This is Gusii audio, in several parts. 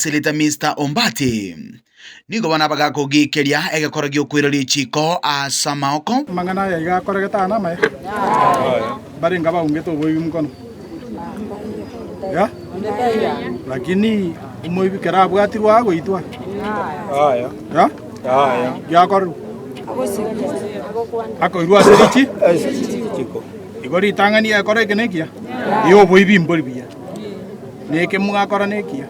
Senator Mister Ombati nigo bono abagakogiikeria egekoro gi'okoira richiiko ase amaoko. Amang'ana aya iga akoregete aa namaya? Mbarenge abaungete oboibi mokono? Ya? Lakini omoibi kero abwatirwe agoitwa? Ya? Giakorerwa? Akoirwa ase richi? Igo ritang'ani ekora eke nekiya? Ee oboibi mbori buya. Neke mwakora nekiya.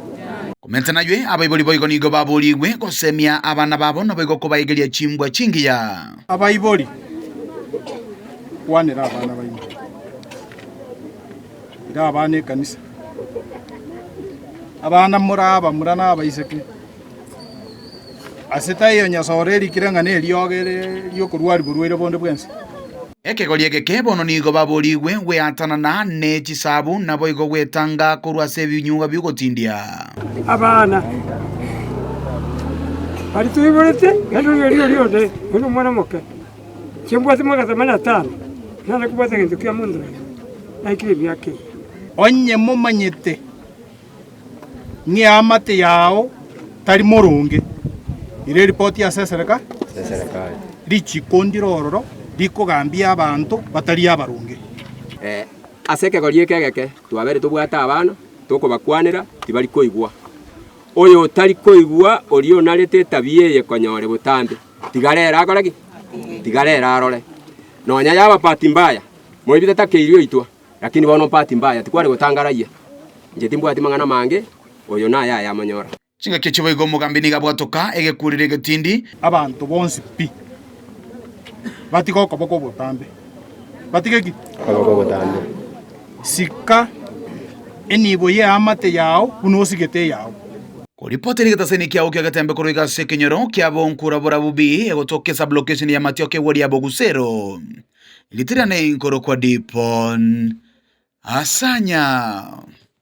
Komenta naywe, abaibori boigo nigo baborigwe gosemia abana babo naboigo kobaegeria chimbwa chingiya. Abaibori, kwanera abana baino. Ira abana ekanisa. Abana more abamura na abaiseke. Ase taiyo Nyasae erikire ng'a neriogo ere ri'okorwaria borwaire bonde bwensi. Ekegori egeke bono nigo baborigwe gweatanana ne chisabu, naboigo gwetanga korwa ase ebinyugwa bi'ogotindia. Abana baria toiborete, naende oyo oria oria onde, oyo nomwana omoke, inche mbwate mwaka themanini na tano, nare kobwata egento kia monto oyo, naikire emiaka eye. Onye momanyete ng'eamate yao tari moronge, ira eripoti ase esereka, richiko ndire ororo rikogambia abanto batari abaronge. Ase ekegori eke egeke twabeire tobwate abana, tokobakwanera, tibari koigwa. Oyo otari koigwa oria onarete etabia eye konyore botambe, tiga rero akore ki? Tiga rero arore. Nonya yaba bahati mbaya, moibi tatakeiri oitwa. Lakini bono bahati mbaya, tikware gotangarayia. Inche timbwati mang'ana mange, oyo naye ayamonyora. Chingaki echio boigo omogambi nigo abwatoka egekureri egetindi. Abanto bonsi pi batige okoboko obotambe. Batige ki? Okoboko obotambe. Sika enibo y'eamate yao buna osigete eyao. Koripoti rigetaseni kiao kia getembe korwa iga ase ekenyoro kia Bonkura Borabu B egotoka esublocation ya Matioka ewodi ya Bogusero. Ritirane inkorokwa Dipon Asanya.